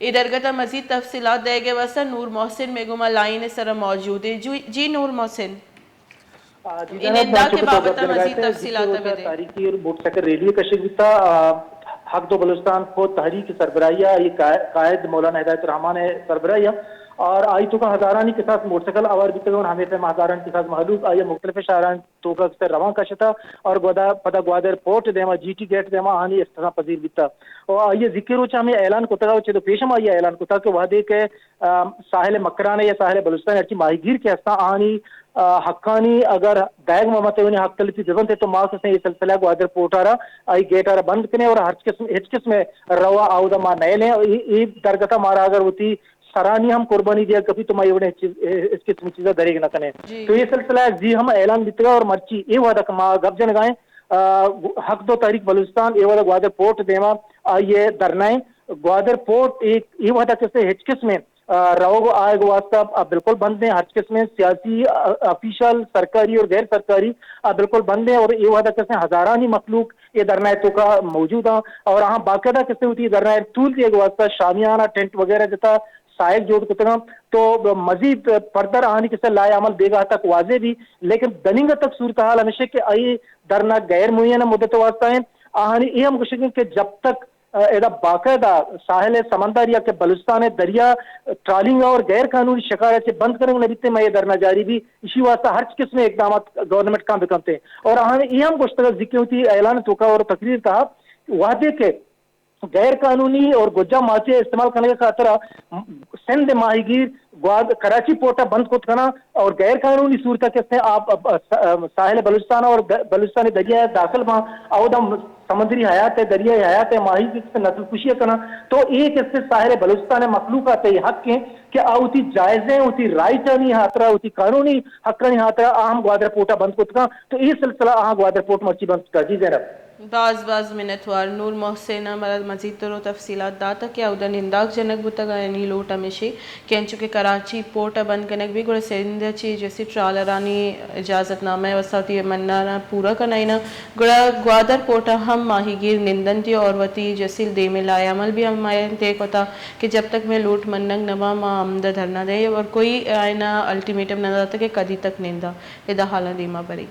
اے درگت ءَ مزید تفصیلات دئیگ ءِ واستہ نور محسن مئے گوما لائن ءِ سرا موجود ایں۔ جی، جی نور محسن، آ، جی اے جناب، ننداک ءِ چونکہ تو بابت ءَ گپ جنگا مزید ات، تفصیلات ءَ بدئے۔ تاریخی موٹر سائیکل ریلی کشگ بیتا، آ، حق دو بلوچستان خود تحریک سربراہی ءَ، اے قا-، قائد مولانا ہدایت الرحمان ءِ سربراہی ءَ، اور آئی توکا ہزارانی کساس موٹر سائیکل آوار بیتگ اور ہمے پیما ہزارانی کساس مہلوک آئی مختلف شہران توکا کسے روان کشتا اور گودا پدا گوادر پورٹ دیما، جی ٹی گیٹ دیما آہانی استثنا پذیر بیتا۔ اور آئی ذکر روچ ہمیں اعلان کتگا، چہ دو پیش ہم آئی اعلان کتا کہ وہدے کہ، آ، ساحل مکران یا ساحل بلوچستان ہرچی ماہی گیر کہ ہستاں آہانی، آ، حقانی اگر دائگ ممت ونی حق تلفی ببنت تو ما کسے یہ سلسلہ گوادر پورٹ آرا آئی گیٹ آرا بند کنے اور ہر قسم، ہچ قسم روا آودا ما نیلیں۔ اور اے، اے درگتا مارا اگر وتی سرانی ہم قربانی دیا کپی تو ما اے وڑیں چیز، اے، اس قسم چیزا دریگ نہ کنے۔ جی۔ تو یہ سلسلہ زی ہم اعلان بیتگا اور مرچی اے وعدہ کہ ما گپ جنگائیں، آ، حق دو تحریک بلوچستان اے وعدہ گوادر پورٹ دیما آئیے دھرنائیں۔ گوادر پورٹ اے، اے وعدہ کسے ہچ قسمیں، آ، روگ آئیگ واسطہ، آ، بالکل بند ہیں۔ ہر قسمیں سیاسی، آ، آفیشل، سرکاری اور غیر سرکاری، آ، بالکل بند ہیں اور اے وعدہ کسے ہزارانی مخلوق اے دھرنائے توکا موجود ہیں اور ہاں باقاعدہ کسے ہوتی دھرنائے طول دیگ واسطہ شامیانہ ٹینٹ وغیرہ جتا سائیک جوڑ کتگاں، تو مزید پردر آہانی کسے لائے عمل بیگاہ تک واضح بھی، لیکن دننگا تک صورتحال ہمیشہ کہ آئی دھرنا غیر معینہ مدت واسطہ ہیں۔ آہانی اے ہم گوشگ کہ جب تک، آ، ادا باقاعدہ ساحل سمندر یا کہ بلوچستان دریا ٹرالنگ اور غیر قانونی شکار سے بند کرنگ نہ بیتے، میں یہ دھرنا جاری بھی، اسی واسطہ ہر قسم اقدامات گورنمنٹ کام بکنتے۔ اور آہانی اے ہم گوشتگا ذکر ہوتی اعلان توکا اور تقریر تہا وعدے کہ غیر قانونی اور گجا ماچے استعمال کرنے کے خاطر سندھ ماہی گیر گواد-، کراچی پورٹ ءَ بند کت کناں اور غیر قانونی صورت ءَ کسے آپ، اب، س-، ساحل بلوچستان اور د-، بلوچستان دریا ءَ داخل باں، اودا سمندری حیات ءَ، دریائی حیات ءَ، ماہی گیر کسے نسل کشی ءَ کناں، تو اے کسے ساحل بلوچستان ءِ مخلوق ءَ تئی حق ہیں کہ آ وتی جائزیں، وتی رائٹانی ہاترا، وتی قانونی حقانی ہاترا آ ہم گوادر پورٹ ءَ بند کت کن، تو اے سلسلہ آہاں گوادر پورٹ مرچی بند کتا۔ جی زینب۔ باز باز منتوار۔ نور محسن ءَ مارا مزید تر ءُ تفصیلات داتگ کہ اودا ننداک جنگ بوتگ ءُ آیانی لوٹ ہمیشی کہ انچو کہ کراچی پورٹ ءَ بند کنگ بی گڑا سندھ ءَ چہ جسی ٹرالرانی اجازت نامہ ءِ واسطہ وتی منانا پورا کنائیناں، گڑا گوادر پورٹ ءَ ہم ماہی گیر نندنتی اور وتی جسی دیمے لائحہ عمل بھی ہم آیاں طے کتا کہ جب تک مئے لوٹ منگ نہ باں ما ہمدا دھرنا دئیں اور کوئی آیانا الٹیمیٹم نہ داتا کہ کدی تک نندا۔ ادا حالاں دیما بریں۔